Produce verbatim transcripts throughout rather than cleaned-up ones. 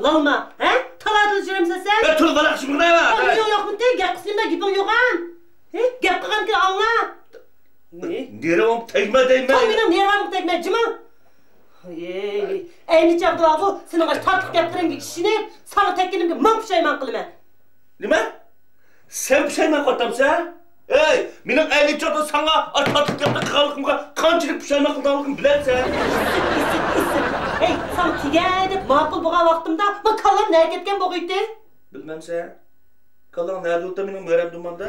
لالما، ھە؟ تالا-تۇلا يۈرەمسەن سەن؟ مەن تۇلا بالا ئىشىم نېمە؟ ئاڭ، يوق، يوقمۇ؟ گەپ قىلسىملا گېپىڭ يوق ھەم. ھە؟ گەپ قىلغانكىن ئاڭلا. نېرىڭ تەگمە دەيمەن. توي مېنىڭ نېرۋامغا تەگمە، جىمىڭ. ھەي، ئەينى چاغدا بارغۇ، سېنىڭ ئاشۇ تاتلىق گەپلىرىڭگە ئىشىنىپ، ساڭا تەگكىنىمگە مىڭ پۇشايمان قىلىمەن. نېمە؟ سەن پۇشايمان قىلىۋاتامسەن؟ ھەي، مېنىڭ ئەينى چاغدا ساڭا ئاشۇ تاتلىق گەپنى قىلغانلىقىمغا قانچىلىك پۇشايمان قىلىدىغانلىقىمنى بىلەمسەن؟ ئىسسىق، ئىسسىق، ئىسسىق. ھەي، ساڭا تېگەي دەپ ماقۇل بولغان ۋاقتىمدا، بۇ كاللام نەگە كەتكەن بولغىيتى؟ بىلمەمسەن؟ كاللاڭ نەدە ئولتۇر، مېنىڭ مۈرەمدە ئولتۇرمامدا.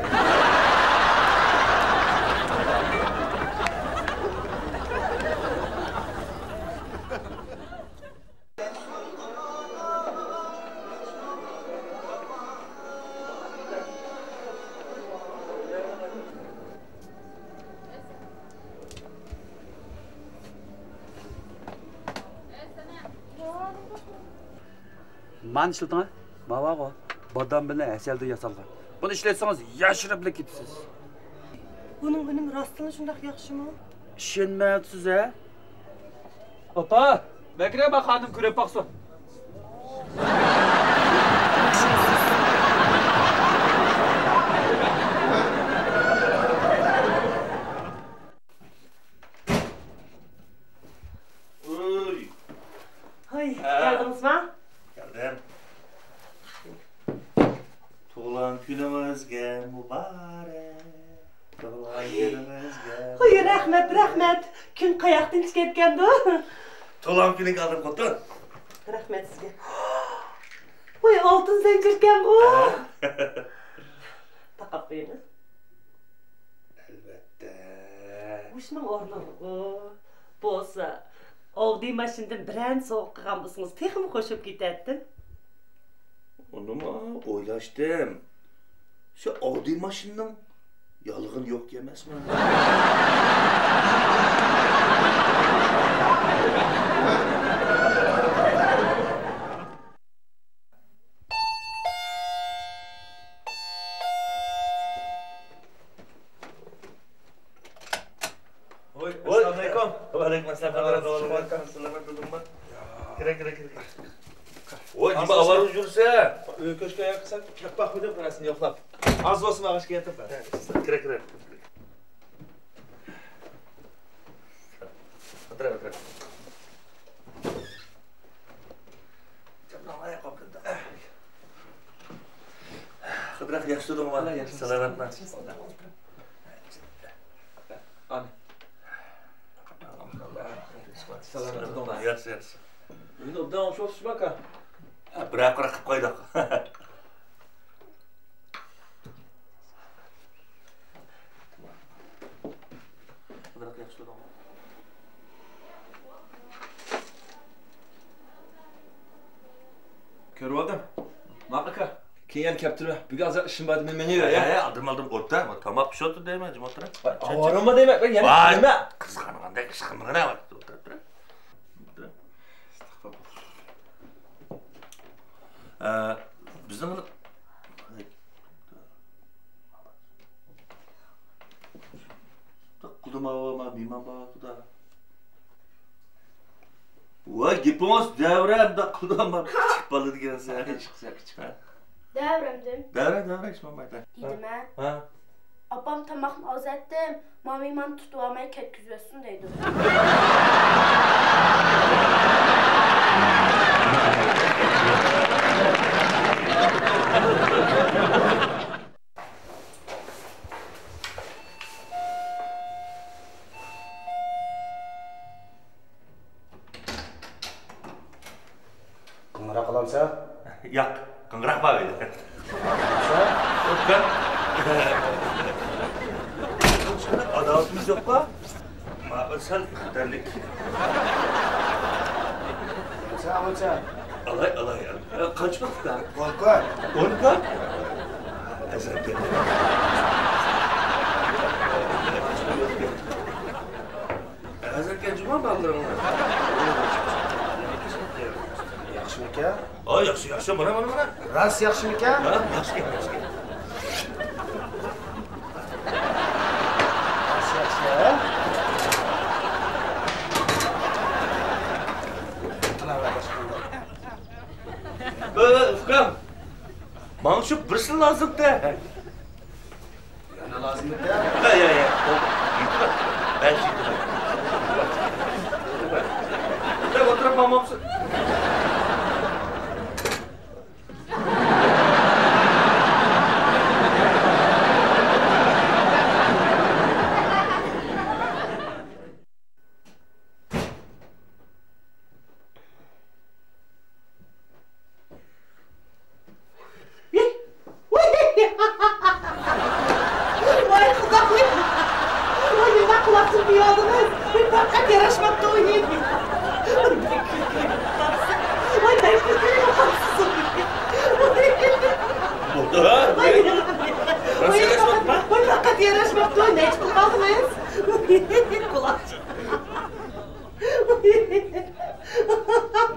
مانا ئىشلىتىڭ، ماۋاغۇ، بادام بىلەن ھەسەلدىن ياسالغان. بۇنى ئىشلەتسىڭىز ياشىرىپلا كېتىسىز. بۇنىڭ ئۈنۈمى راستتىنلا شۇنداق ياخشىمۇ؟ ئىشەنمەيۋاتىسىز ھە؟ ئاپا، بەكرەم خانىم كۆرۈپ باقسۇن. ئۇي. ھاي، ھە. كەلدىڭىزما؟ كەلدىم. تۇغۇلغان كۈنىڭىزگە مۇبارەك. تۇغۇلغان كۈنىڭىزگە ھاي، مۇبارەك. رەھمەت، رەھمەت. كۈن قاياقتىن چىقىپ كەتكەندۇ؟ تۇغۇلغان كۈنۈڭگە ئالدىم خوتۇن. رەھمەت سىزگە. ۋاي، ئالتۇن زەنجىركەنغۇ. ھە. تاقاپ قويىمىز. ئەلۋەتتە. مۇشۇنىڭ ئورنىغىغۇ بولسا، ئاۋدى ماشىنىدىن بىرەرنى سوۋغا قىلغان بولسىڭىز، تېخىمۇ خوش بولۇپ كېتەتتىم. ئۇنىمۇ ئويلاشتىم. شۇ ئاۋدى ماشىنىنىڭ يالغىنى يوق ئەمەسمۇ؟ ۋوي، ۋوي. ئەسسالامۇئەلەيكۇم. ۋەئەلەيكۇم ئەسسالام. سالامەت بولدۇڭمۇ؟ كىرە، كىرە، كىرە، كىرە. ۋوي، نېمە ئاۋارە يۈرسە؟ ئۆي كۆچكەن ياققا سەن كەپ باقمىدىم، قاراسىنى يوقلاپ. ئاز بولسا ماڭا ئىككى يېتىپ بەر. كىرە، كىرە. ئولتۇرە، ئولتۇرە. قىدىراق ياخشى تۇردۇڭما؟ ۋاي، ياخشى. سالامەتمۇ؟ ئانى. سالامەت تۇردۇڭلار. ياخشى، ياخشى. ئۆينى ئوبدان ئوڭشاۋاتىسىزمۇ، ئاكا؟ ھە، بىرەر قۇر قىلىپ قويدۇق. كۆرۈۋالدىم. ماڭ ئاكا. كېيىن يەنە كەپ تۇرۇۋەر. بۈگۈن ئازراق ئىشىم بار ئىدى، مەن مېڭىۋېرەي. ھە، ھە، ئالدىم، ئالدىم. ئولتۇر. تاماق پىشىۋاتىدۇ دەيمەن، جىم ئولتۇر. ۋاي، ئاۋارىمۇ دەيمەن، مەن يەنە ۋاي، نېمە؟ قىزغانغاندەك، ئىشقىلمىغىنە ۋاقىت ئولتۇرۇپ تۇر. ئە، بىزنىڭ قۇدىما ماۋۇ، مېھمان بارغۇدا. ۋاي، گېپىڭىز دەۋرە، مۇنداق قىلدى، مانا كىچىك بالا دېگەنسەن. كىچىك، كىچىك. ھە؟ دەۋرەمدىم. دەۋرە، دەۋرە، ھېچ بولمايدۇ. دېدىمە. ھە؟ ئاپام تاماقنى ئاز ئەتتىم، مانا مېھمان تۇتۇۋالماي كەتكۈزۈۋەتسۇن دەيدۇ. قوڭغۇراق قىلامسەن؟ ياق، قوڭغۇراق بار ئۆيدە. قىلامسەن؟ ئوكا. ئاداۋىتىمىز يوققۇ؟ ماقۇل، سەل خەتەرلىك. سەن ئالسا. ئالاي، ئالاي. ئە، قانچە پۇل ئۇكا؟ ئون كوي. ئون كوي؟ ئەزەلدىن. ئەزەلدىن جۇما بالىلىرىڭ. ياخشىمىكەن؟ ئا، ياخشى، ياخشى. مانا، مانا، مانا. راست ياخشىمىكەن؟ ھە، ياخشى گەپ، ياخشى گەپ. ياخشى، ياخشى، ھە؟ ئانا، باشقا. لازىم دە. يەنە لازىم دە. يا، يا، يا. بولدى. يېتىۋەر. بەش يېتىۋەر. دەپ ئولتۇرۇپ ماڭمامسىز؟ ۋاي خۇدايىم! ۋاي نېمە قىلىۋاتىسىز بۇ يالدىڭىز؟ ۋاي پەقەت ياراشماپتۇ ئۇنى. ۋاي بەك كۈلكىلىك قىلىۋاتىسىز. بولدى ھە؟ ۋاي، ۋاي، ۋاي پەقەت ياراشماپتۇ. نەچچە پۇل قالدىڭىز؟ قۇلاق.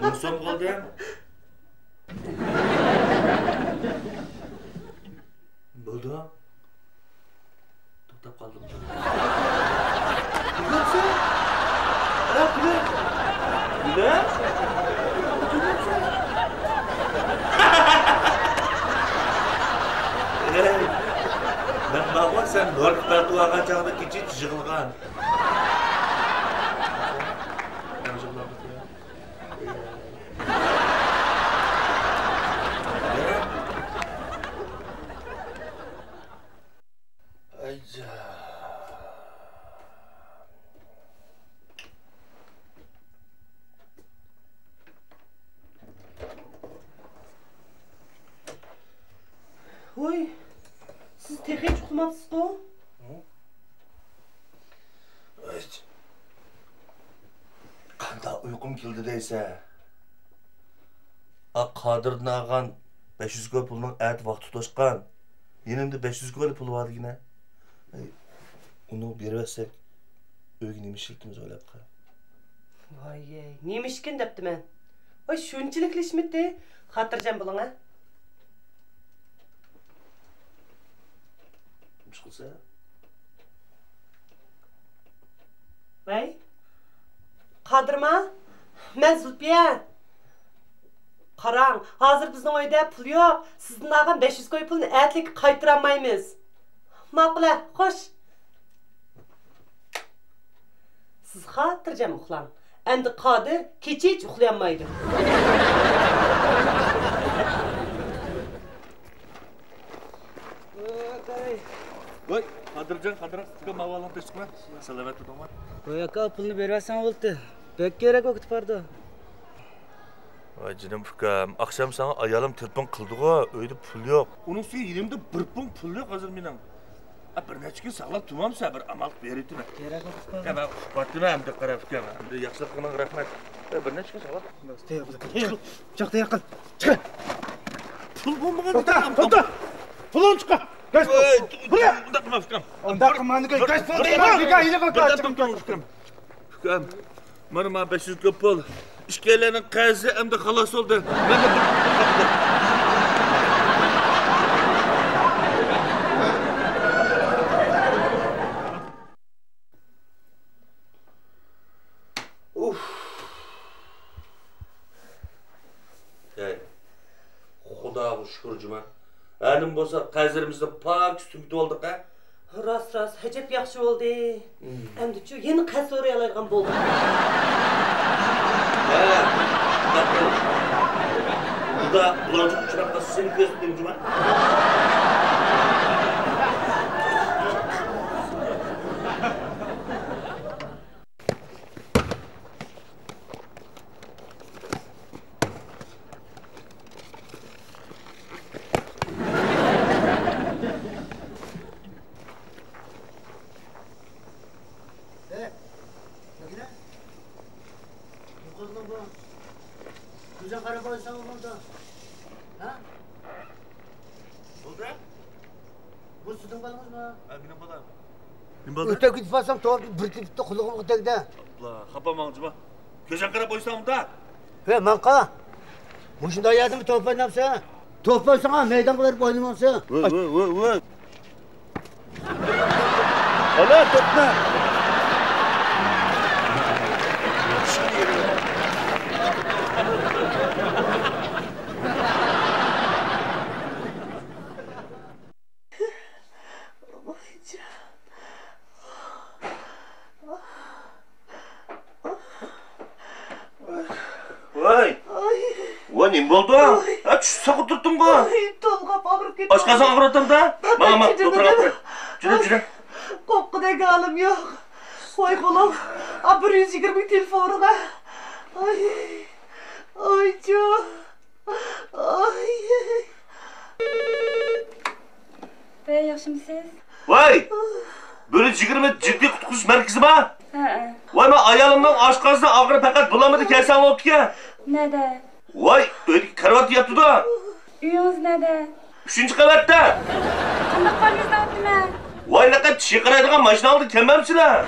مىڭ سوم قالدى. بولدى. توختاپ قالدىم. كۈلۈمسىرە. ھە، كۈلۈم. كۈلۈم. كۈلۈمسىرە. ئەي، مەن بارغۇ، سەن نوركا تارتىۋالغان چاغدا كېچىچە يىغلىغان. ھوي، سىز تېخىچە ئۇخلىماپسىزغۇ؟ قانداق ئۇيقۇم كېلدى دەيسە؟ ئا، قادىردىن ئالغان بەش يۈز كوي پۇلنىڭ ئەتە ۋاقتى توشقان. يېنىمدا بەش يۈز كوي پۇل بار دېگىنە. ئۇنى بېرىۋەتسەك، ئۆيگە نېمە ئىشلىتىمىز ئويلاپ قارا. ۋايەي، نېمە ئىشكىن دەپتىمەن. ۋاي، شۇنچىلىكلا ئىشمىتى؟ خاتىرجەم بولۇڭ ھە. نېمە ئىش قىلسا؟ ۋەي، قادىرما؟ مەن زۇلپىيە. قاراڭ، ھازىر بىزنىڭ ئۆيدە پۇل يوق. سىزدىن ئالغان بەش يۈز كوي پۇلنى ئەتىلىككە قايتۇرالمايمىز. ماقۇل ھە، خوش. سىز خاتىرجەم ئۇخلاڭ. ئەمدى قادىر كېچىچە ئۇخلىيالمايدۇ. ۋاي، قادىرجان، قادىر ئاكا، ئۇكام ئەھۋالىڭ تىنچلىقمۇ؟ سالامەت تۇردۇڭمۇ؟ ۋاي ئاكا، پۇلنى بېرىۋەتسەڭ بولدى. بەك كېرەك بولۇپ كېتىپ بارىدۇ. ۋاي جېنىم ئۇكام، ئاخشام ساڭا ئايالىم تېلېفون قىلدىغۇ، ئۆيدە پۇل يوق. ئۇنىڭ ئۈستىگە يېنىمدا بىر پۇڭ پۇل يوق ھازىر مېنىڭ. ئا، بىر نەچچە كۈن ساقلاپ تۇرمامسەن، بىر ئامال قىلىپ بېرىۋېتىمەن. كېرەك بولۇپ قالدى. يا، مەن ئۇخلاپ قاپتىمەن ئەمدى قاراپ ئۇكام. ئەمدى ياخشىلىقىڭلارغا رەھمەت. يا، بىر نەچچە كۈن ساقلاپ. تەييار قىل. چىق، تەييار قىل. چىق. پۇل بولمىغان. توختا، توختا. پۇلۇڭنى چىقار. گاز بول. ئۇنداق قىلما ئۇكام. ئۇنداق قىلما، گاز بول. بىر، بىر، بىر، بىر، بىر، بىر، ئۇكام. ئۇكام، مانا، مانا بەش يۈز كوي پۇل. ئىككىيلەننىڭ قەرزى ئەمدى خالاس بولدى. مەن ئۇف. ھەي، خۇداغا شۈكۈر جۇما. ھە، نېمە بولسا قەرزلىرىمىزنى پاكىز تۈگىتىۋالدۇق ھە. راست، راست، ئەجەب ياخشى بولدى. مم. ئەمدىچۇ يەنە قەرز سورايالايدىغان بولدۇق. ھە، ئۇندا بۇلارچە ئۇچراپ قالسا سېنى كۆرسىتىمەن جۇما. ھەي، بەگىنە. يۇقىرىنىڭ بۇ كۆزۈڭ قارا بولساڭ بولدى. ھە؟ بولدى. بۇ سىزنىڭ بالىڭىزمۇ؟ ھە، مېنىڭ بالام. نېمە بولدى؟ ئۆتۈپ كېتىپ قالسام، توپ بىر تېپىپتۇ قۇلىقىمغا تەگدى. ئاپلا، خاپا ماڭجىما. كۆزۈڭ قارا بولساڭ ئۇندا. ھە، ماڭقا. مۇشۇنداق يەردىمۇ توپ ئوينامسەن؟ توپ بولساڭا مەيدانغا بېرىپ ئوينىمامسەن؟ ۋاي، ۋاي، ۋاي، ۋاي. ئالا، توپنى! نېمە بولدۇڭ؟ ھە، چۈشتە ساقىت تۇرۇپتۇڭغۇ. ئاي، تولغاپ ئاغرىپ كەتتى. ئاشقازان ئاغرىۋاتامدۇ؟ ماڭا، ماڭا، دوختۇرغا ئاپىرىڭ. جۈرە، جۈرە. قوپقۇدەك ھالىم يوق. ۋاي بالام، ئا، بىر يۈز يىگىرمە تېلېفونىغا. ئاي، ئايجان. ئاي. ۋەي، ياخشىمۇسىز؟ ۋاي! بىر يۈز يىگىرمە جىددىي قۇتقۇزۇش مەركىزىما؟ ھەئە. ۋاي، مەن ئايالىمنىڭ ئاشقازىنى ئاغرىپ پەقەت بولالمىدى، كەلسەڭ بوپتىكەن. نەدە؟ ۋاي، ئۆيدىكى كارىۋاتتا ياتىدۇ. ئۆيىڭىز نەدە؟ ئۈچىنچى قەۋەتتە. قانداق بارمىز دەۋاتىمەن؟ ۋاي، لەقەت چىقىرايدىغان ماشىنا ئالدىغا كەلمەمسىلەر؟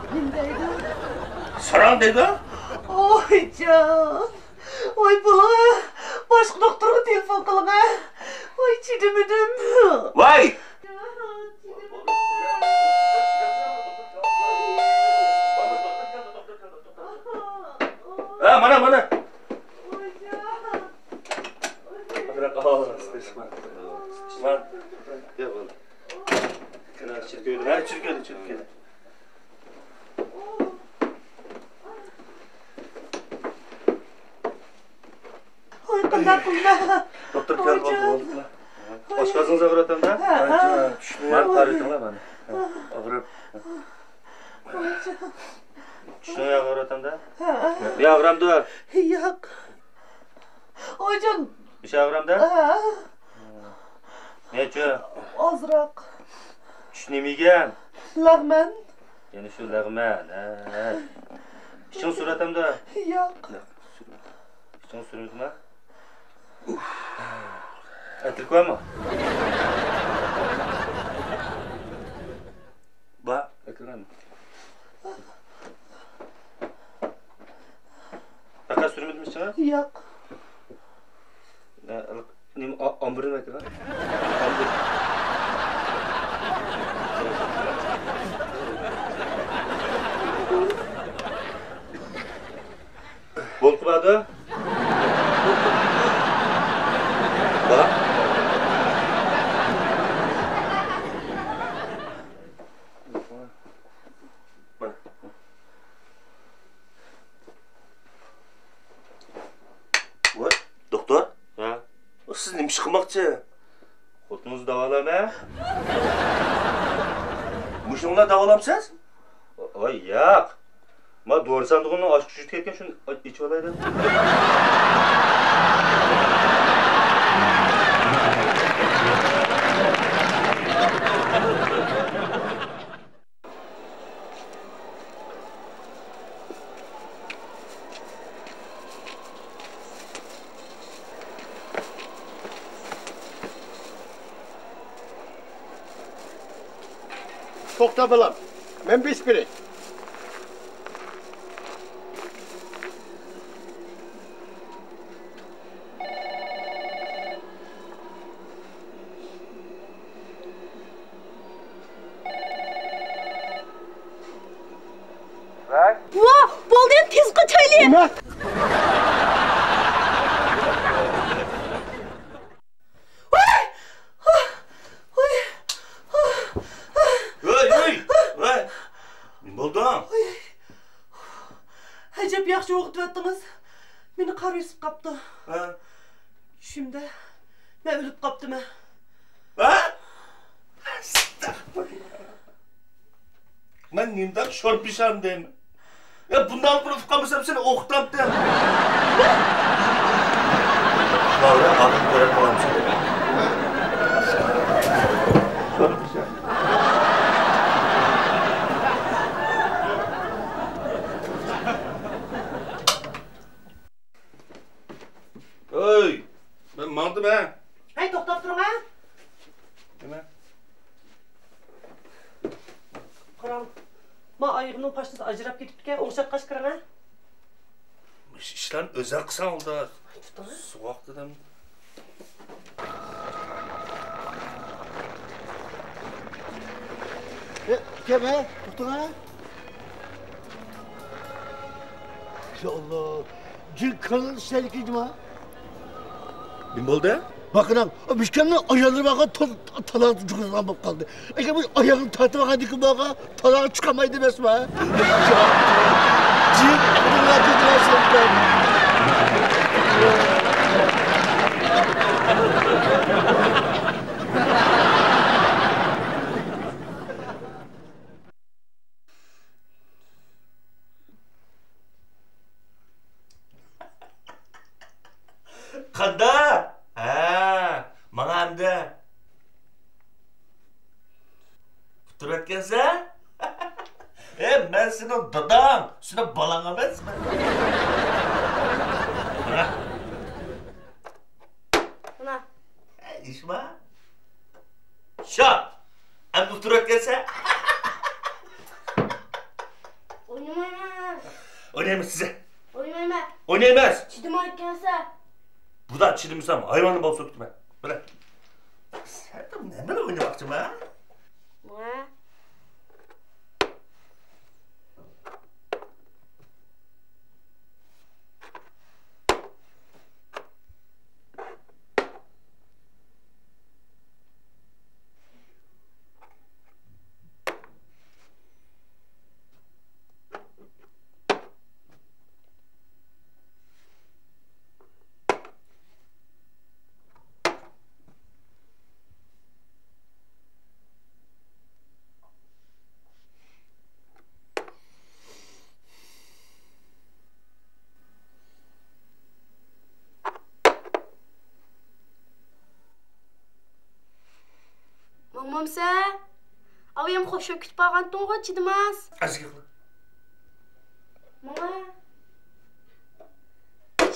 ساراڭ دەيدۇ. ساراڭ دەيدۇ؟ ئويجان. ۋاي بالام، باشقا دوختۇرغا تېلېفون قىلىڭە. ۋاي، چىدىمىدىم. ۋاي! ھە، مانا، مانا. ھە، چۈشۈرۈپ كۆردۈم، چۈشۈرۈپ كۆردۈم. ۋاي، قانداق قىلىمەن؟ دوختۇر كەل، بولدى، بولدى. ئاشقازىنىڭىز ئاغرىۋاتامدۇ؟ ھە، ھە. چۈشنى قارىتىڭلار مانا. ئاغرىپ. چۈشنىڭ ئاغرىۋاتامدۇ؟ ھە. يا ئاغرامدۇ؟ ياق. ئويجان. بېشى ئاغرامدۇ؟ ھە. نەچچە؟ ئازراق. چۈش نېمە يېگەن؟ لەغمەن. يەنە شۇ لەغمەن، ھە. ئىچىڭ سۈرۈۋاتامدۇ؟ ياق. ئىچىڭ سۈرمىدىما؟ ئەتىركى بارمۇ؟ بار. ئەكىرىڭ. پەقەت سۈرمىدىم ئىچىڭە؟ ياق. نېمە، ئامبۇرنى ئەكىرىڭ. ئامبۇر. بولقا باردۇ؟ بار. ۋاي، دوختۇر. ھە؟ سىز نېمە ئىش قىلماقچى؟ خوتۇنىڭىزنى داۋالايمەن. مۇشۇنىڭ بىلەن داۋالامسىز؟ ۋاي، ياق. ما دورا ساندۇقىنىڭ ئاچقۇچى ئۈچۈپ كەتكەن، شۇنى ئېچىۋالاي دېدىم. توختا بالام، مەن بېسىپ بېرەي. ۋاھ، بولدى، تېز قاچايلى. نېمە؟ ھۆي، ھۆي، ھۆي! نېمە بولدۇڭ؟ ئەجەب ياخشى ئويغىتىۋەتتىڭىز. مېنى قارا بېسىپ قاپتۇ. ھە؟ چۈشۈمدە مەن ئۆلۈپ قاپتىمەن. ھە؟ ئەستەغپۇرۇللا. مەن نېمىدەپ شور پېشانە دەيمەن؟ يا، بۇنداق بىر ئۇققان بولسام، سېنى ئوقۇتامتىم. لاۋرا، ئاخىرى كۆرۈپ قالامسەن. شور پېشانە. ئۆي، مەن ماڭدىم ھە. ھەي، توختاپ تۇرۇڭ ھە. نېمە؟ قاراڭ، ما ئايىغىمنىڭ پاشنىسى ئاجراپ كېتىپتىكەن، ئوڭشاتقاچ كىرىڭ ھە. مۇشۇ ئىشلارنى ئۆزۈڭ قىلساڭ ئالدى. تۇتۇڭ ھە. سوغۇق دېدىم. ئە، ئۇكام ھە، توختاڭ ھە. يا ئاللا، جىن كاللىنى ئىشلەيدىكەن جۇما. نېمە بولدى؟ باقىنىڭ، ئۇ ئۇكامنىڭ ئاياللىرى بارغان تال-، تالاغا جۇغۇزغان بولۇپ قالدى. ئەگەر بۇ ئاياغنى تارتىۋالغاندىكىن بارغان تالاغا چىقالمايدۇ ئەمەسمۇ؟ قانداق؟ ھە، ماڭا ئەمدى. ئۇتتۇرۇۋەتكەنسەن؟ ھە، مەن سېنىڭ داداڭ، سېنىڭ بالاڭ ئەمەسمەن. مانا. مانا. ھە، ئىش بار. شات! ئەمدى ئۇتتۇرۇۋەتكەنسەن. ئوينىمايمەن. ئوينايمىز سىزە. ئوينايمەن. ئوينايمىز. چىدىمايدىكەنسەن. بۇدا چىدىمىسام ھايۋاننى بولسا ئۇتتۇرىمەن. بىلە. سەن نېمىنى ئوينىماقچىما؟ ماڭا. ماڭمامسەن؟ ئاۋۇ يەم خوشلاپ كېتىپ قالغانتىڭغۇ، چىدىماس. ئەزىكلە. ماڭا.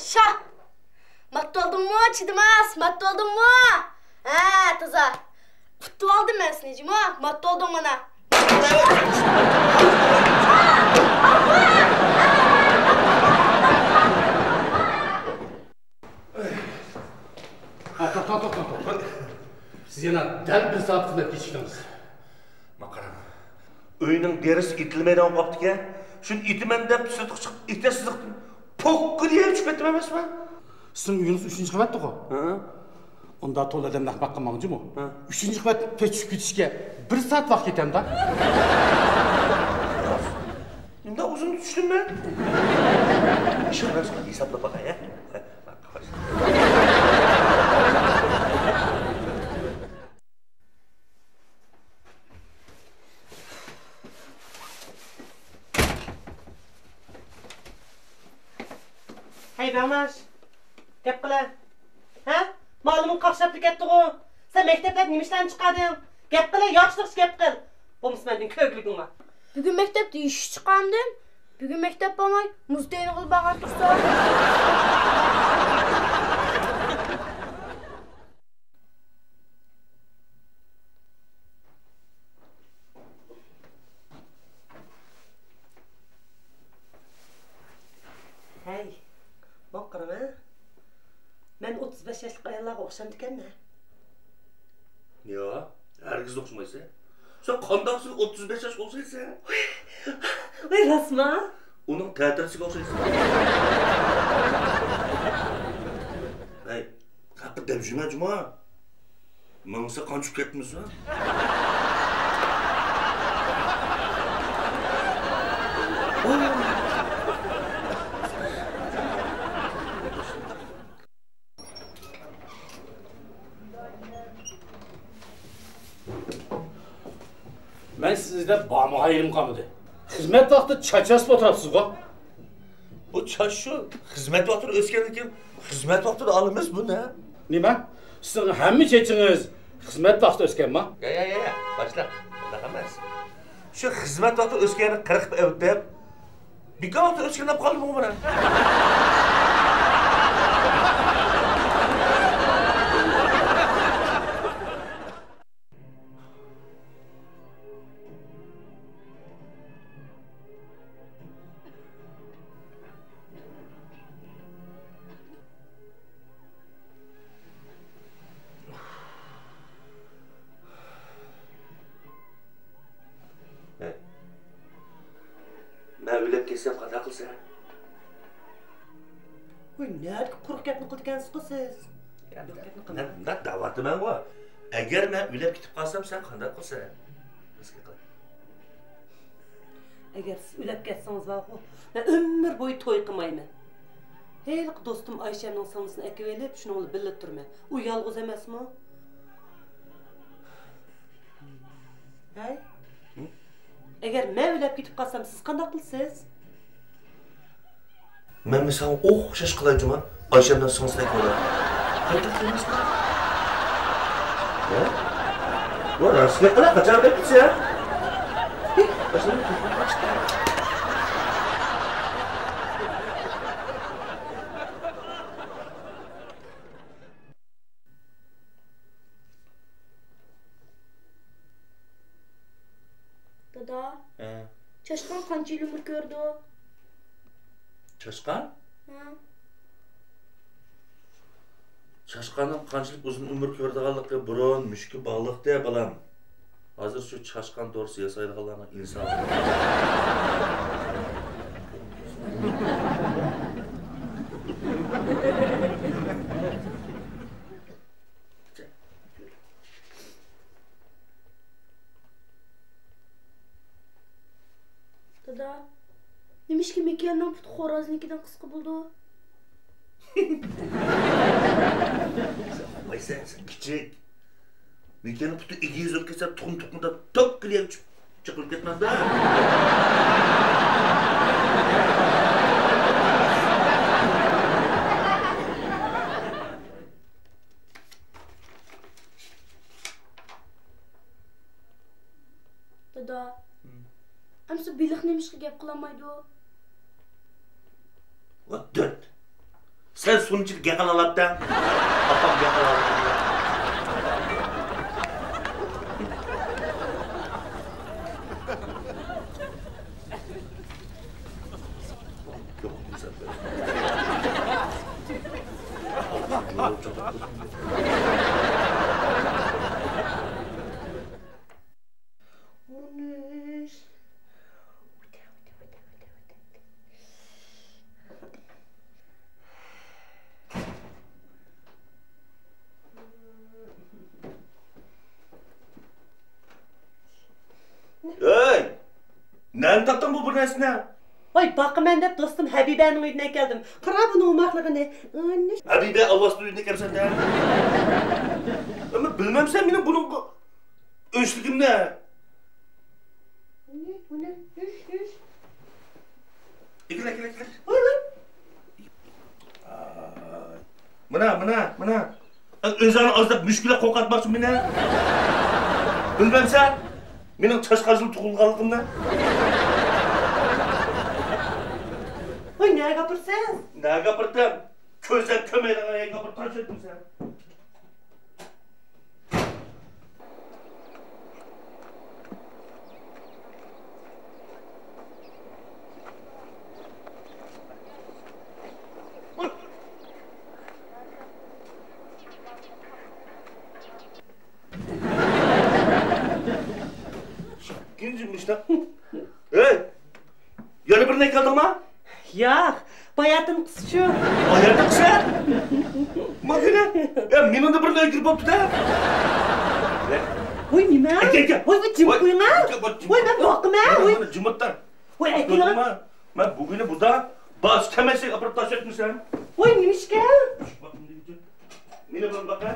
شاھ! مات بولدۇڭمۇ، چىدىماس؟ مات بولدۇڭمۇ؟ ھە، تازا. ئۇتۇۋالدىم مەن سېنى، جۇمۇ. مات بولدۇڭ مانا. ھە، توختاڭ، توختاڭ، توختاڭ. سىز يەنە دەل بىر سائەت خىزمەت كېچىكتىڭىز. ماڭا قاراڭ. ئۆينىڭ دېرىزىسى ئېتىلمەيدىغان بولۇپ قاپتىكەن. شۇنى ئېتىمەن دەپ سىرتقا چىقىپ، ئېتەرسىزلىقتىن پوككا دېيە چۈشۈپ كەتتىم ئەمەسمۇ؟ سىزنىڭ ئۆيىڭىز ئۈچىنچى قەۋەتتىغۇ؟ ھە. ئۇندا تولا ئادەم نەق باققان ماڭجىمۇ؟ ھە. ئۈچىنچى قەۋەت پەس چۈشۈپ كېتىشكە بىر سائەت ۋاقىت كېتەمدا؟ نېمىنداق ئۇزۇن چۈشتۈم مەن؟ ئىشقىلىپ ھېسابلاپ باقاي، ھە؟ ھەي، بەڭباش، گەپ قىلە. ھە؟ مالىمىڭ قاقشاپلا كەتتىغۇ. سەن مەكتەپلەردە نېمە ئىشلارنى چىقاردىڭ؟ گەپ قىلە، ياخشىلىقچە گەپ قىل. بولمىسا مەندىن كۆرگۈلۈكۈڭ بار. بۈگۈن مەكتەپتە ئىش چىقاردىم. بۈگۈن مەكتەپ بارماي، مۇز تېنىغىلى بارغان تۇرسا. ھەي، بۇ قاراڭ ھە. مەن ئوتتۇز بەش ياشلىق ئاياللارغا ئوخشامدىكەنمەن؟ ياق، ھەرگىز ئوخشىمايسەن. سەن قانداقسىز ئوتتۇز بەش ياشقا ئوخشايسەن؟ ۋاي، راستما؟ ئۇنىڭ تەتۈرىسىگە ئوخشايسەن. ھەي، قاققا دەم جۈمە جۇما. ماڭسا قان چۈشۈپ كەتمىسۇن. مەن سىزنى ئىزدەپ بارمىغان يېرىم قالمىدى. خىزمەت ۋاقتىدا چاچ ئاسىپ ئولتۇرۇپسىزغۇ؟ بۇ چاچ شۇ خىزمەت ۋاقتىدا ئۆسكەندىن كېيىن خىزمەت ۋاقتىدا ئالىمىز بۇنى. نېمە؟ سىزنىڭ ھەممە چېچىڭىز خىزمەت ۋاقتىدا ئۆسكەنما؟ يا، يا، يا، يا، باشلىق، ئۇنداق ئەمەس. شۇ خىزمەت ۋاقتىدا ئۆسكەننى قىرقىپ ئەۋېتىپ، بىكار ۋاقتىدا ئۆسكەن دەپ قالدىمغۇ مانا. ھەي. مەن ئۆلۈپ كەتسەم قانداق قىلىسەن؟ ۋاي، نەدىكى قۇرۇق گەپنى قىلىدىكەنسىزغۇ سىز؟ يا، قۇرۇق گەپنى قىلماڭ. مەن مۇنداق دەۋاتىمەنغۇ. ئەگەر مەن ئۆلۈپ كېتىپ قالسام، سەن قانداق قىلىسەن؟ ئەگەر سىز ئۆلۈپ كەتسىڭىز بارغۇ، مەن ئۆمۈر بويى توي قىلمايمەن. ھېلىقى دوستۇم ئايشەمنىڭ سىڭلىسىنى ئەكىۋېلىپ، شۇنىڭ بىلەن بىللە تۇرىمەن. ئۇ يالغۇز ئەمەسمۇ؟ ھەي؟ ئەگەر مەن ئۆلۈپ كېتىپ قالسام، سىز قانداق قىلىسىز؟ مەنمۇ ساڭا ئوخشاش قىلاي جۇما. ئايشەمنىڭ سىڭلىسىدەك بولۇپ. قانداق قىلماسمۇ؟ ھە؟ بۇ راست گەپ بىلەن قاچان بېرىپسىز ھە؟ دادا، ھە. چاشقان قانچە يىل ئۆمۈر كۆرىدۇ؟ چاشقان؟ ھە. چاشقاننىڭ قانچىلىك ئۇزۇن ئۆمۈر كۆرىدىغانلىقى بۇرۇن مۈشۈككە باغلىقتى، بالام. ھازىر شۇ چاشقان دورىسى ياسايدىغانلارنىڭ ئىنسانى. دادا، نېمىشقا مىكىيەلنىڭ پۇتى خورازنىڭكىدىن قىسقا بولىدۇ؟ ئاي سەن، سەن كىچىك. مىكىيەلنىڭ پۇتى ئېگىز بولۇپ كەتسە، تۇخۇم تۇغقىنىدا توك كېلىپ چىقىپ كەتمەمدۇ؟ دادا، ھىم. ئەمسە بېلىق نېمىشقا گەپ قىلالمايدۇ؟ ۋاي دۆت! سەن سۇنىڭ ئىچىدە گەپ قىلالاپتىڭ. ئاپام گەپ قىلالاپتۇ. ھەي! نەدىن تاپتىڭ بۇ بىر نەرسىنى؟ ۋاي، باقىمەن دەپ دوستۇم ھەبىبەنىڭ ئۆيىدىن ئەكەلدىم. قارا بۇنىڭ ئوماقلىقىنى. ھەبىبە ئالۋاستىنىڭ ئۆيىدىن ئەكەلسەن دە. ئەمما بىلمەمسەن مېنىڭ بۇنىڭغا ئۆچلۈكۈمنى. ئەكەل، ئەكەل، ئەكەل. ۋاي، ۋاي. ئاي. مانا، مانا، مانا. ئۆزۈڭنى ئاز دەپ مۈشكۈلگە قورقۇتماقچى مېنى. بىلمەمسەن مېنىڭ چاشقانچىلىق تۇغۇلغانلىقىمنى. ۋاي، نەگە ئاپىرىسىز؟ نەگە ئاپىرىتتىم؟ كۆزلەپ كۆرمەيدىغان يەرگە ئاپىرىپ تاشلىۋەتتىم سەن. ئىككىنچى مۇشتاق. ھەي! يەنە بىرنى ئەكەلدىڭما؟ ياق، باياتىنقىسى شۇ. باياتىنقىسى؟ ماكىنە؟ يا، مېنىڭدە بىرنى ئۆلتۈرۈپ بوپتۇ-دە. ۋوي، نېمە؟ ئەكە، ئەكە. ۋوي، ۋوي، جىم قويۇڭ-ە. ۋوي، مەن باقىمەن. ۋوي، جىمىتتا. ۋوي، ئەكىلىڭ. مەن بۈگۈنى بۇدا باش كەمەسلىك ئاپىرىپ تاشلىۋەتمىسەم. ۋوي، نېمىشكە؟ مېنى بىلەن باقە.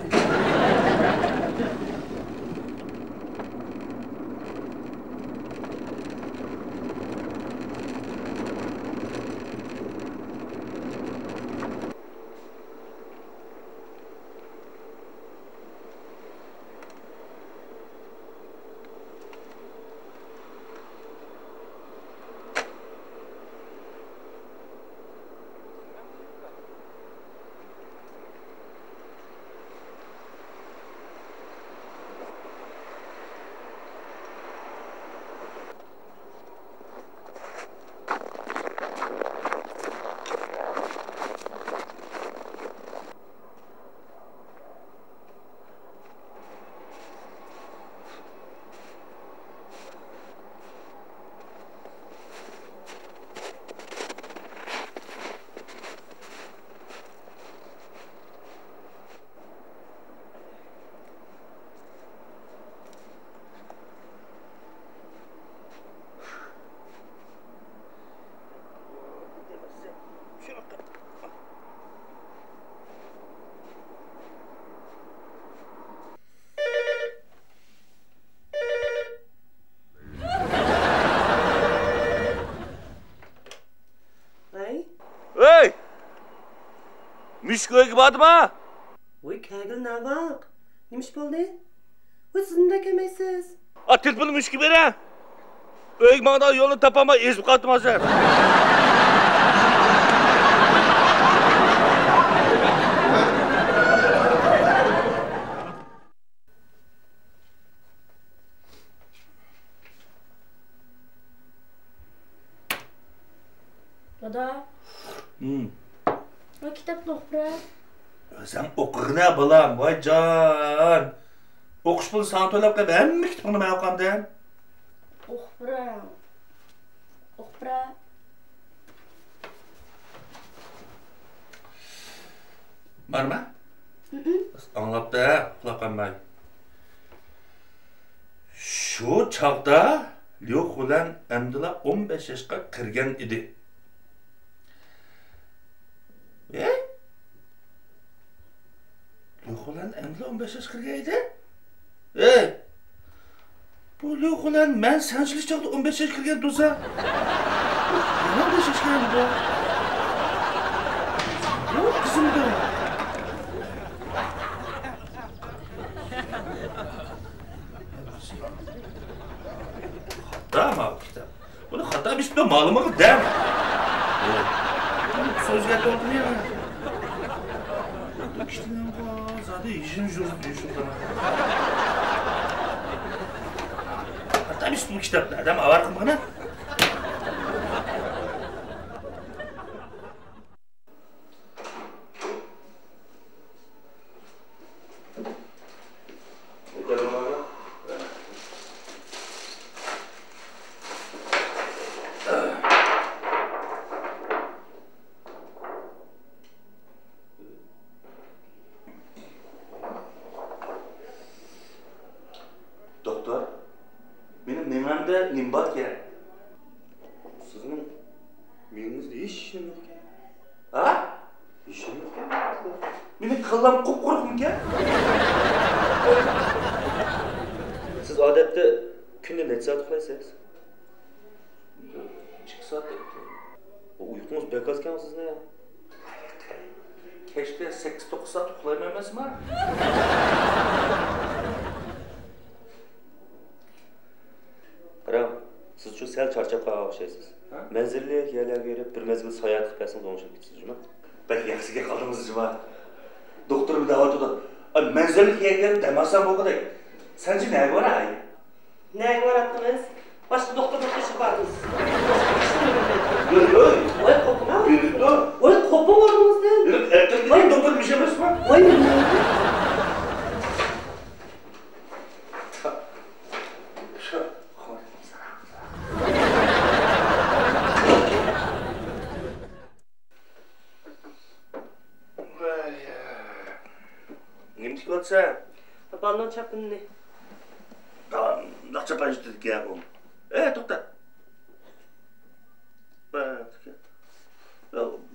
مۈشۈك ئۆيگە باردىما؟ ۋوي، كەلگىلى ناۋاق. نېمە ئىش بولدى؟ ۋوي، سىز نېمە كەلمەيسىز؟ ئا، تېلېفوننى مۈشۈككە بېرە. ئۆيگە ماڭىدىغان يولنى تاپالماي ئېزىپ قالدىم ھازىر. دادا. ھىم. مانا كىتابنى ئوقۇپ بېرە. سەن ئوقۇغىنە بالام، ۋاي جان. ئوقۇش پۇلىنى ساڭا تۆلەپ قويۇپ ھەممە كىتابىڭنى مەن ئوقۇغانتىم. ئوقۇپ بېرە. ئوقۇپ بېرە. بارما؟ ھىم. ئاڭلاپتە، قۇلاق قانماي. شۇ چاغدا ليۇ خۇلەن ئەمدىلا ئون بەش ياشقا كىرگەن ئىدى. ھەي؟ ليۇ خۇلەن ئەمدىلا ئون بەش ياشقا كىرگەن ئىدى؟ ھەي! بۇ ليۇ خۇلەن مەن سەنچىلىك چاغدا ئون بەش ياشقا كىرگەن تۇرسا، يەنە ئون بەش ياشقا كىرگەن بۇ. يوق، قىزىم بۇ. خاتا ماۋۇ كىتاب. بۇنى خاتا بېسىپتۇ، مالىمىغا دەم. سۆزگە توغرا يا. بۇ كىشىنىڭ زادى يېشىم يوشۇرۇپ يۈرۈشى. خاتا بېسىپتۇ بۇ كىتابنى، ئادەم ئاۋارە قىلمىغىنا. دوختۇر، مېنىڭ مېڭەمدە نېمە باركەن؟ سىزنىڭ مېڭىڭىزدە ھېچ نېمە يوقكەن. ھە؟ ھېچ نېمە يوقكەن. مېنىڭ كاللام قۇپقۇرۇقمىكەن؟ سىز ئادەتتە كۈندە نەچچە سائەت ئۇخلايسىز؟ ئىككى سائەت. ئۇيقۇڭىز بەك ئازكەن سىزنىڭ. كەچتە سەككىز توققۇز سائەت ئۇخلايمەن ئەمەسمۇ؟ قاراڭ، سىز شۇ سەل چارچاپ قالغان ئوخشايسىز. ھە؟ مەنزىرىلىك يەرلەرگە بېرىپ، بىر مەزگىل ساياھەت قىلىپ بەرسىڭىز ئوڭشىلىپ كېتىسىز جۇمۇ. بەك ياخشى گەپ قىلدىڭىز جۇمۇ. دوختۇرمۇ دەۋاتىدۇ. ئا، مەنزىرىلىك يەرگە بېرىپ دەم ئالسام بولغۇدەك. سەنچە نەگە باراي؟ نەگە باراتتىڭىز؟ باشقا دوختۇرنىڭ قېشىغا باردىڭىز. يۈر، يۈر. ۋاي، قوپۇڭ. يۈر، يۈر. ۋاي، قوپۇڭ ئورنىڭىزدىن. يۈر، ئەركىن ۋاي. دوختۇر بىر ئىش ئەمەسمۇ؟ ۋاي، نېمە؟ شۇ. نېمە تىكىۋاتىسەن؟ بالىنىڭ چاپىنىنى. قانداق چاپان ئىشلىتىدىكەن ئۇ؟ ئەي، توختا.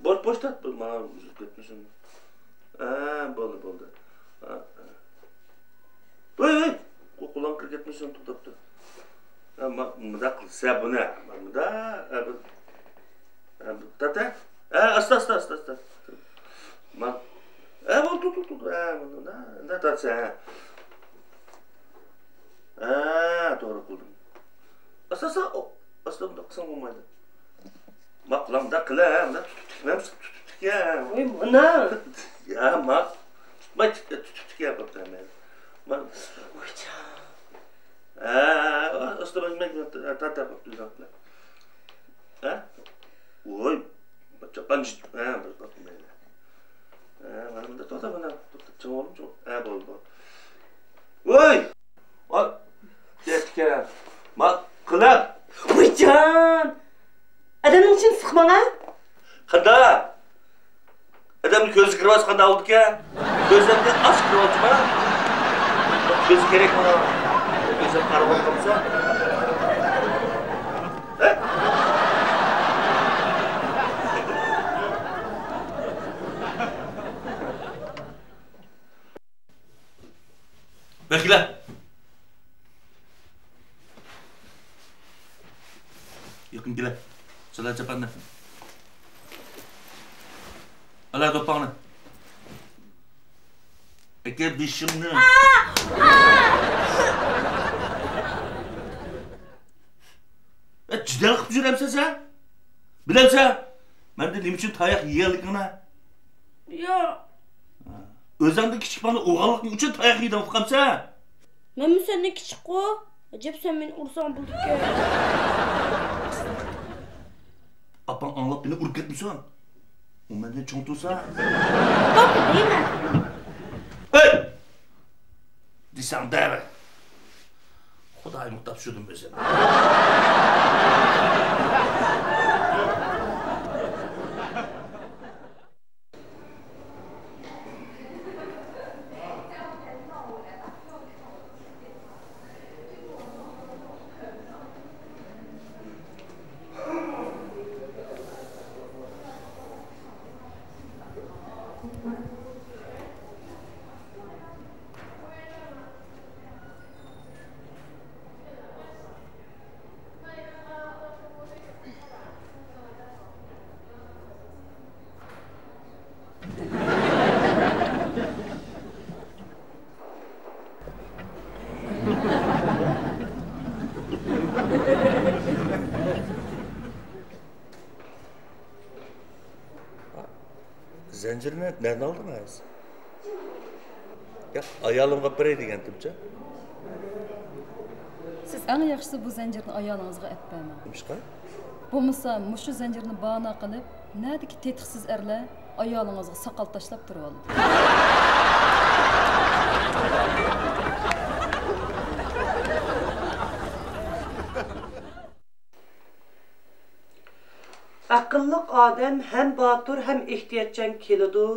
بوش، بوش تارت، ماڭا ئۈزۈپ كەتمىسۇن. ھە، بولدى، بولدى. ھە، ھە. ھەي، ھەي! قۇ-، قۇلاققا كىرىپ كەتمىسۇن، توختاپ تۇر. ھە، ما-، مۇنداق قىلسا بۇنى. مۇنداق، ھە، بۇ-، ھە، بۇ-، تارت، ھە. ھە، ئاستا، ئاستا، ئاستا، ئاستا. ما-، ھە، بولدى، تۇر، تۇر، تۇر. ھە، مۇنداق، مۇنداق تارتسا، ھە. ھە، توغرا قىلدىم. ئاستا، ئاستا، ئو-، ئاستا مۇنداق قىلساڭ بولمايدۇ. ماقۇل، مۇنداق قىلە، مۇنداق تۇتۇپ تىكمەمسىز، تۇتۇپ تىكە. ۋاي، مانا. يا، ماق-، تۇتماي تىك-، تۇتۇپ تىكە، بوپتۇ، مەيلى. مانا. ۋايجان. ھە، ئاستا، مەن، مەن، تارت، تارت، بوپتۇ، ئۇزاق قىلە. ھە؟ ۋاي، چاپان، ھە، بىر باق، مەيلى. ھە، مانا بۇندا توختا، مانا، توختا، چىڭ بولدۇم، چىڭ. ھە، بولدى، بولدى. ۋاي! ۋاي! دەپتىكەن. ما، قىلىپ. ۋايجان! ئادەمنىڭ ئىچىنى سىقماڭ ھە! قانداق؟ ئادەمنىڭ كۆزى كىرىۋالسا قانداق بولىدىكەن؟ كۆزلەرنى ئاچ كىرىۋالدىما؟ كۆزى كېرەك ماڭا. كۆزلەپ قارىۋاتقانسا. ھە؟ بەكلا. يېقىن كېلە. سالا چاپاننى. ئالا دوپپاڭنى. ئەكە بېشىڭنى. ئە، جېدەل قىلىپ يۈرەمسەن سەن؟ بىلەمسەن؟ مەندىن نېمە ئۈچۈن تاياق يېگەنلىكىڭنى؟ ياق. ئۆزۈڭدىن كىچىك بالىنى ئۇرغانلىقىڭ ئۈچۈن تاياق يېدىڭ، ئۇقامسەن؟ مەنمۇ سەندىن كىچىكقۇ. ئەجەب، سەن مېنى ئۇرساڭ بولىدىكەن. ئاپاڭ ئاڭلاپ مېنى ئۇرۇپ كەتمىسۇن. ئۇ مەندىن چوڭ تۇرسا. توختە دەيمەن. ھەي! دېسەڭ دەۋە. خۇدايىمغا تاپشۇردۇم ئۆزۈمنى. زەنجىرنى نەدىن ئالدىڭىز؟ ياق، ئايالىمغا ئەپ بېرەي دېگەنتىمچۇ. سىز ئەڭ ياخشىسى بۇ زەنجىرنى ئايالىڭىزغا ئەپ بەرمەڭ. نېمىشقا؟ بولمىسا مۇشۇ زەنجىرنى باھانە قىلىپ، نەدىكى تېتىقسىز ئەرلەر ئايالىڭىزغا ساقال تاشلاپ تۇرۇۋالىدۇ. ئەقىللىق ئادەم ھەم باتۇر، ھەم ئېھتىياتچان كېلىدۇ.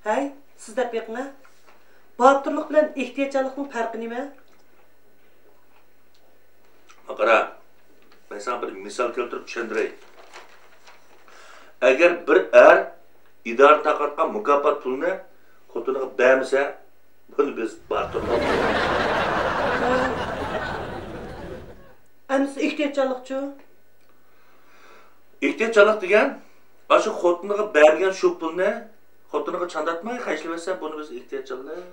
ھەي، سىز دەپ بېقىڭە، باتۇرلۇق بىلەن ئېھتىياتچانلىقنىڭ پەرقى نېمە؟ قارا، مەن ساڭا بىر مىسال كەلتۈرۈپ چۈشەندۈرەي. ئەگەر بىر ئەر ئىدارە تارقاتقان مۇكاپات پۇلىنى خوتۇنىغا بەرمىسە، بۇنى بىز باتۇرلۇق. ئەمىسە ئېھتىياتچانلىقچۇ؟ ئېھتىياتچانلىق دېگەن، ئاشۇ خوتۇنىغا بەرمىگەن شۇ پۇلنى خوتۇنىغا چانداتماي خەجلىۋەتسە، بۇنى بىز ئېھتىياتچانلىق دەيمىز.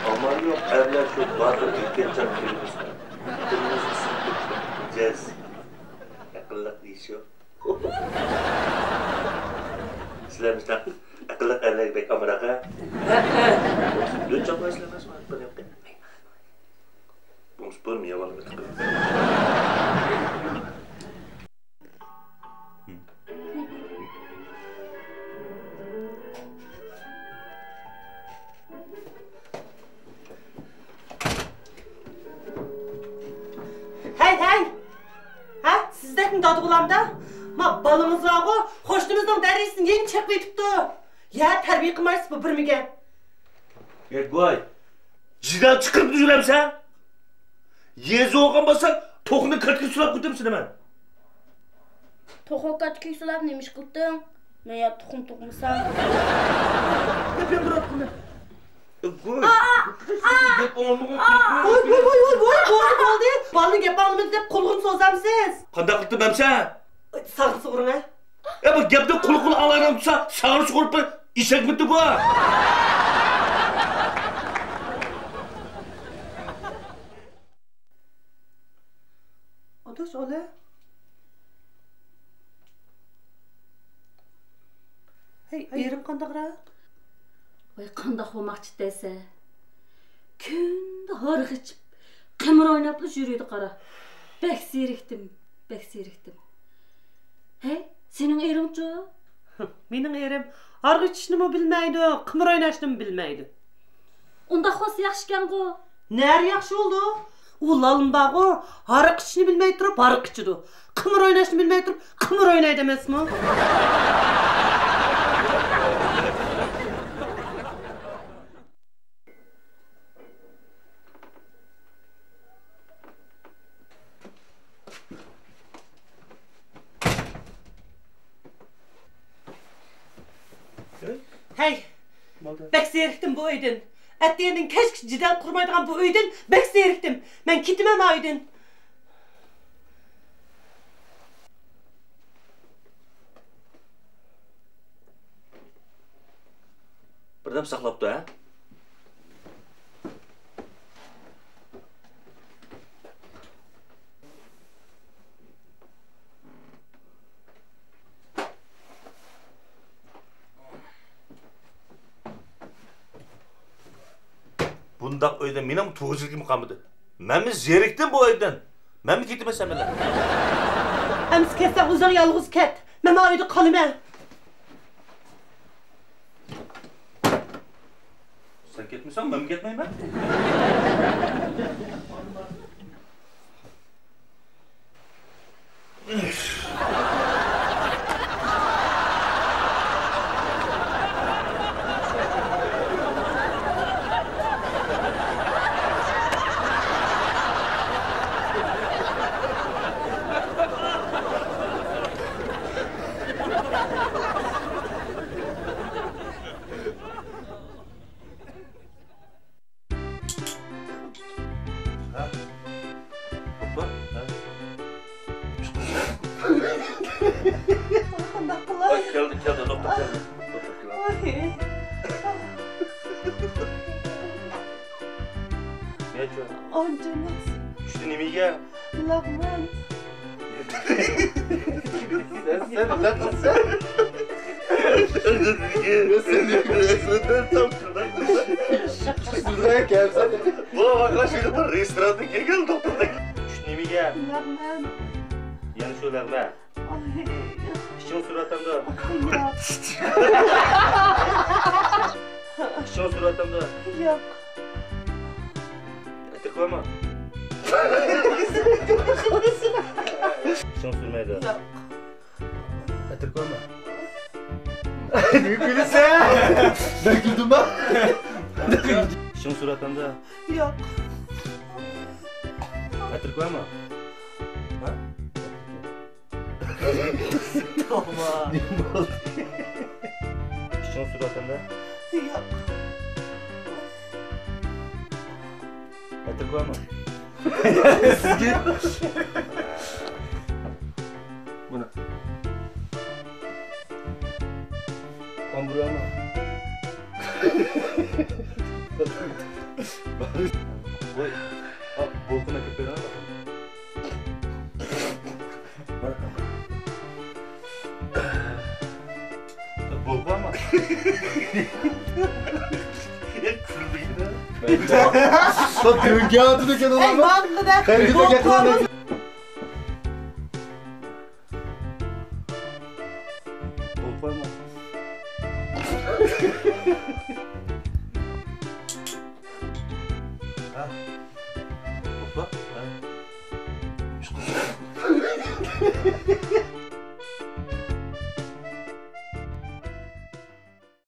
ئامال يوق، ئەرلەر شۇ باتۇر ئېھتىياتچان كېلىمىز. تىلىمىزنى سىنىپ كەتكەن مىجەز. ئەقىللىق دېيىش يوق. سىلەر مۇشۇنداق ئەقىللىق ئەرلەرگە بەك ئامراق ھە؟ ھە، ھە. دۆت چاپلايسىلەر ئەمەسمۇ؟ بۇ نېمە؟ بولمىسا بۇنىمۇ يەۋالمىدۇق. ھەي، ھەي! ھە، سىزدەكمۇ دادا بولامدا؟ ما بالىڭىز بارغۇ، قوشنىمىزنىڭ دەرىجىسىنى يەنە چېقىۋېتىپتۇ. يا تەربىيە قىلمايسىز بۇ بىرمىگە. يا گۇي، جىدال چىقىرىپ يۈرەمسەن؟ يېزا بولغان بولسا، توخۇنى كارتكىغا سولاپ كېتەمسەن مەن. توخۇ كارتكىغا سولاپ نېمە ئىش قىلدىڭ؟ مەن يا تۇخۇم تۇغمىسام. گەپ ياندۇرۇۋاتقىنى. گۇي، گەپ ئاڭلىمىغان. ۋوي، ۋوي، ۋوي، ۋوي، ۋوي، بولدى، بولدى. بالىنىڭ گەپ ئاڭلىمىدى دەپ قۇلىقىنى سوزامسىز؟ قانداق قىلدىم ئەمسە؟ ساغرىسى ئۇرۇڭ ھە. ئە، بۇ گەپنى قۇلىقىنى ئاڭلايدىغان تۇرسا، ساغرىسى ئۇرۇپ بىر ئېشەكمىدى بۇ. ئاداش، ئالە. ھەي، ئېرىم قانداقراق؟ ۋاي، قانداق بولماقچى دەيسە؟ كۈندە ھارىق ئىچىپ، قىمار ئويناپلا يۈرىدۇ قارا. بەك زېرىكتىم، بەك زېرىكتىم. ھەي، سېنىڭ ئېرىڭچۇ؟ مېنىڭ ئېرىم ھارىق ئىچىشنىمۇ بىلمەيدۇ، قىمار ئويناشنىمۇ بىلمەيدۇ. ئۇنداق بولسا ياخشىكەنغۇ. نەرە ياخشى بولدى؟ ئۇ لالما بارغۇ، ھارىق ئىچىشنى بىلمەي تۇرۇپ ھارىق ئىچىدۇ. قىمار ئويناشنى بىلمەي تۇرۇپ قىمار ئوينايدۇ ئەمەسمۇ؟ ھەي، بەك زېرىكتىم بۇ ئۆيدىن. ئەتىگەندىن كەچكىچە جېدەل قۇرمايدىغان بۇ ئۆيدىن بەك زېرىكتىم. مەن كېتىمەن ما ئۆيدىن. دەپ ساقلاپتۇ، ھە؟ بۇنداق ئۆيدە مېنىڭ تۇغۇش يىلىكىم قالمىدى. مەنمۇ زېرىكتىم بۇ ئۆيدىن. مەنمۇ كېتىمەن سەن بىلەن. ئەمىسە كەتسەڭ ئۆزۈڭ يالغۇز كەت. مەن مانا ئۆيدە قالىمەن. سەن كەتمىسەڭ، مەنمۇ كەتمەيمەن. ھە؟ توختار؟ ھە؟ قانداق قىلاي؟ ۋاي، كەلدى، كەلدى، دوختۇر كەلدى. دوختۇر كەلدى. ۋاي. نەچچە؟ ئانچە ئەمەس. چۈشتى نېمە يېگەن؟ لەغمەن. سەن، سەن، سەن، سەن. بۇ ۋاقىتلار شۇنداق بىر رېستوراندا كەلگەن دوختۇردەك. چۈشتى نېمە يېگەن؟ لەغمەن. يەنە شۇ لەغمەن. ئاي. ئىچىڭ سۈرۈۋاتامدۇ؟ ياق. ئىچىڭ سۈرۈۋاتامدۇ؟ ياق. ئەتىرگۈل بارمۇ؟ ئىچىڭ سۈرمەيدۇ. ياق. ئەتىرگۈل بارمۇ؟ نېمە كۈلىسەن؟ مەن كۈلدۈممۇ؟ ئىچىڭ سۈرۈۋاتامدۇ؟ ياق. ئەتىرگۈل بارمۇ؟ ھە؟ توۋا. نېمە بولدى؟ ئىچىڭ سۈرۈۋاتامدۇ؟ ياق. ئەتىرگۈل بارمۇ؟ سىزگە. مانا. ئامبۇر بارمۇ؟ ۋاي. ھا، بولقىنى ئەكىرىپ بېرىڭە. بولغانما؟ كۈلمەيدۇ. بۇ كۈلگەن ئاتىدىكەن ئۇلارنىڭ. قەلبىدە گەپ قىلغان. بولۇپ قويما. ھە؟ توختا. ھە؟